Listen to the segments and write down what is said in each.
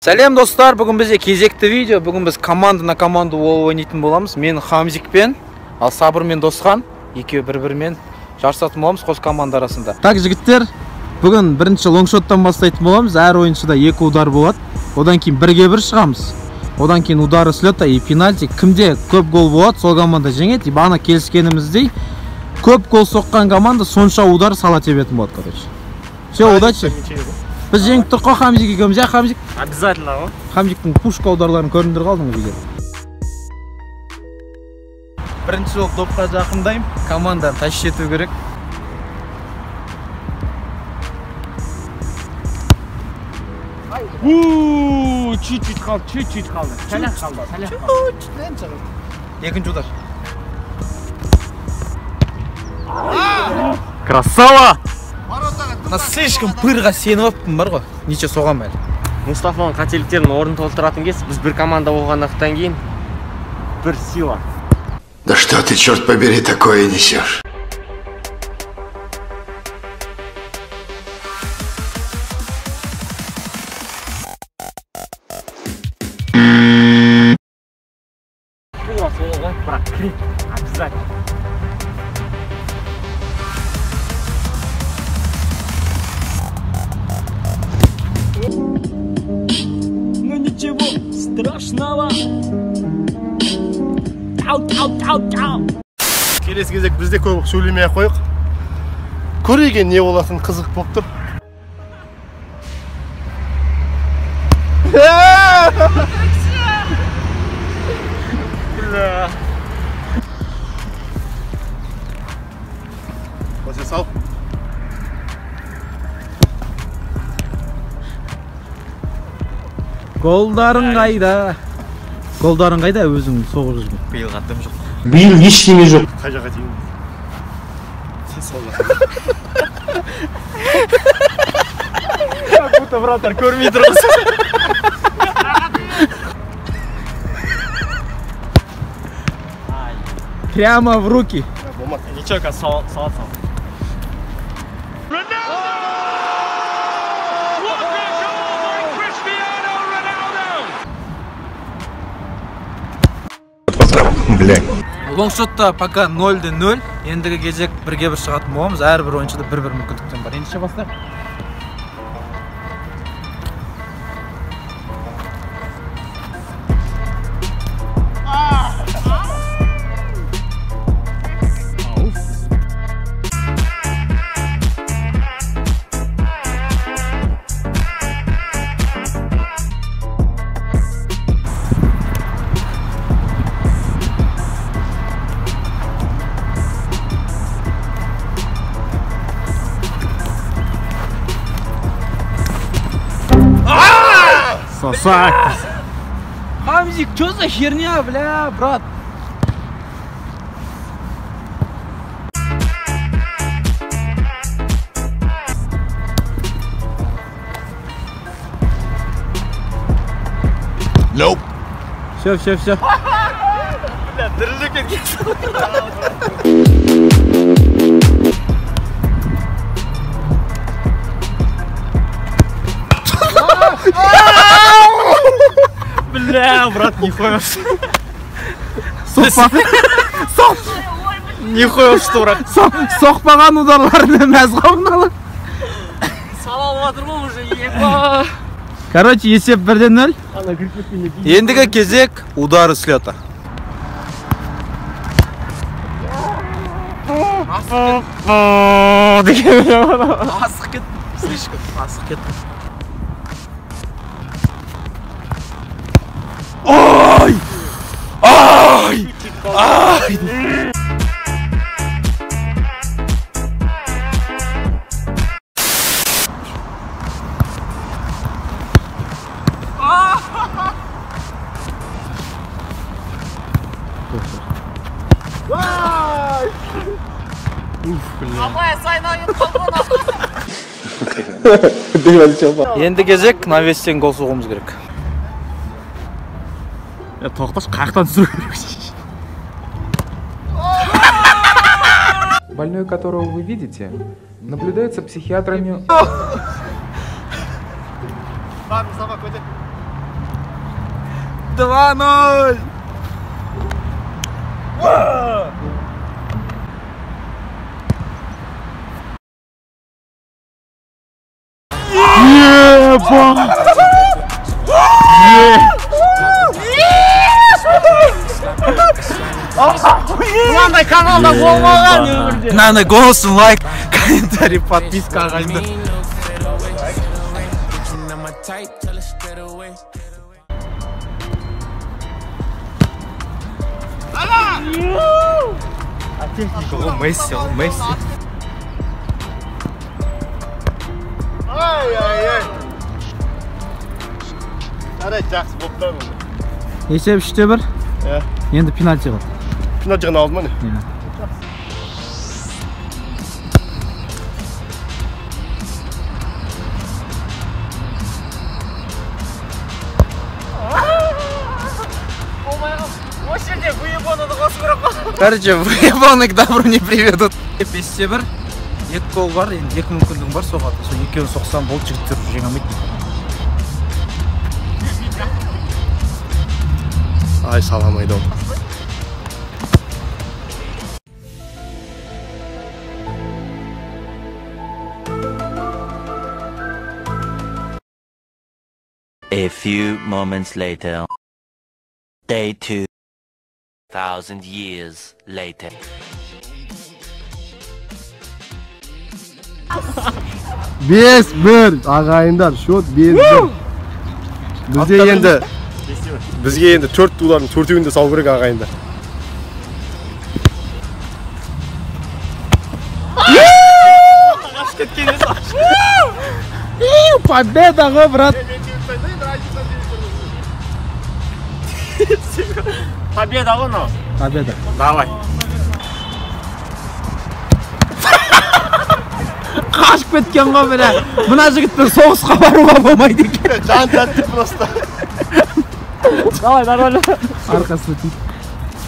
Сәлем достар, бүгін бізде кезекті видео. Бүгін біз команда на команду болып ойнайтын боламыз. Мен Хамзикпен, ал Сабыр мен Досхан екеуі бір-бірімен жарысатын боламыз қос команда арасында. Так, жігіттер, бүгін бірінші лонгшоттан бастайтын боламыз. Әр ойыншыда екі удар болады. Одан кейін бірге бір шығамыз. Одан кейін удары с лета и пенальти. Кімде көп гол болады, сол команда жеңеді. И бағана келіскеніміздей, көп гол соққан команда сонша удар сала тебетін болады, короче. Все, удачи. Біз жеңіп тұр қой Хамзик екеуміз, иә, Хамзик? Обязательно ғой. Хамзиктің пушка ударларын көріндір қалдың ғой видео. Бірінші болып допқа жақындаймын, команданы тащить ету керек. Чуть-чуть қалды, чуть-чуть қалды. Сәл-ақ қалды, сәл-ақ қалды. Екінші удар. Красава! Мына слишком пырға сеніп алыппын бар ғой. Неше соғам әлі. Мұстафаның қателіктерін орын толтыратын кез, біз бір команда болғандықтан кейін бір сила. Да что ты, черт побери, такое несешь? Тура сол ғой, бірақ кіреді, обязательно. Ну ничего страшного. Ау, ау, ау, ау. Келесі кезек бізде көп сөйлемей ақ қояйық. Көрейік не болатын, қызық болып тұр. Баса сал. Голдарың қайда? Голдарың қайда, өзің соғып жүрген? Биыл қаттым жоқ. Биыл ештеңе жоқ. Қай жаққа дейін? Сен сол жаққа. Как будто вратарь көрмей тұрғысы. Прямо в руки. Ничего, қазір салат сал. Бля. Лонгшотта пока 0-0. Ендігі кезек бірге бір шығатын боламыз. Әрбір ойыншыда бір-бір мүмкіндіктен бар. Ендеше бастайық. Сосак. Хамзик, что за херня, бля, брат? Nope. Все, все, все. Бля, дірілдеп кеткен. Бля, брат, нихуя. Нихуя, что, брат? Соқпаған ударларына мәз қалмалы. Сала алып жатырмын уже, еба. Короче, есеп 1-0. Ендігі кезек удары с лета. Асық кеттім, слишком асық кеттім. Ай! Ай! Ай! Енді кезек навестен гол соғуымыз керек. Тоқташ, қаяқтан түсіру керек? Больной, которого вы видите, наблюдается психиатрами. Бар, Мұстафа, көтер. 2-0. Мынандай каналда болмаған өмірде. Мынандай голосом лайк, комментарий, подписка ағайындар. Техника ғой, Месси ғой, Месси. Ай-ай-ай. Жарайды, жақсы болып тұр. Есеп 3-1. Иә. Енді пенальти ғой. Пенальти ғана алды ма не? Иә. Осы жерде выебоны қосу керек қой. Короче, выебоны к добру не приведут. 5-1. 2 гол бар, енді 2 мүмкіндігім бар соғатын. Сол екеуін соқсам болды, жігіттер жеңе алмайды. Ай, саламайды ол. A few moments later. Day 2. 1,000 years later. 5-1 ағайындар, счет 5-1. Бізде енді бізге енді 4 тулардың 4-еуін де салу керек ағайындар. Победа ғой, брат. Победа ғой мынау. Победа. Давай. Қашып кеткен ғой міне. Мына жігітпен соғысқа баруға болмайды екен. Жан тәтті просто. Давай, нормально. Арқасы тиді.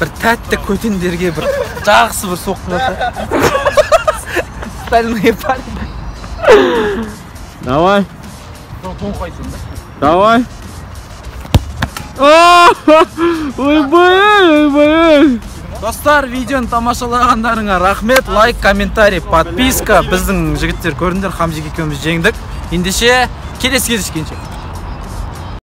Бір тәтті көтендерге бір жақсы бір соққы жатыр. Стальные парни. Давай. Давай. Ойбай, ойбай. Достар, видеоны тамашалағандарыңа рахмет. Лайк, комментарий, подписка. Біздің жігіттер көріңдер, Хамзик екеуміз жеңдік. Ендеше келесі кездескенше.